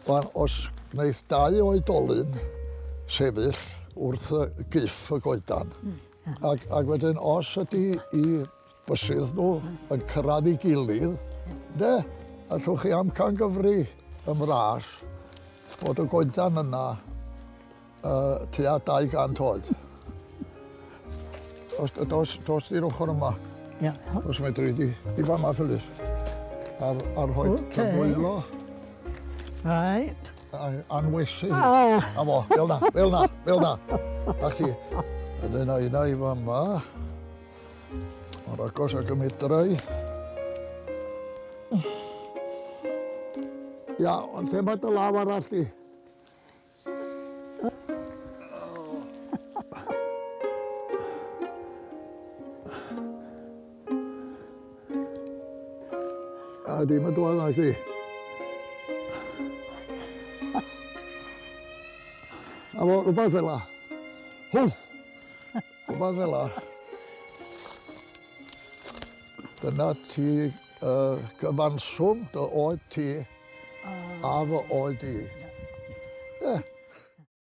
Wan, os gwneith dau oedolyn sefyll wrth y gyff y goedan, ac wedyn os ydy i bysydd nhw yn cyrraedd ei gilydd, de, allwch chi amcangyfri ym mras bod y goedan yna tua 200 oed. Dos i'r ochr yma. Ia. Os medri di, i fama, Phyllis. Ar rhoi dy ddwylo. Right. A, anwesu. Oh. A fo, fel na, fel na, fel na. A chi. Wedyn a una i fama. Mor agos ag y medrai. Ia, ond lle mae dy law arall di? A dim yn dŵad nag di. A fo, rhywbeth fel la. Hw! Rhywbeth fel la. Dyna ti gyfanswm dy oed ti a fy oed i. Ie.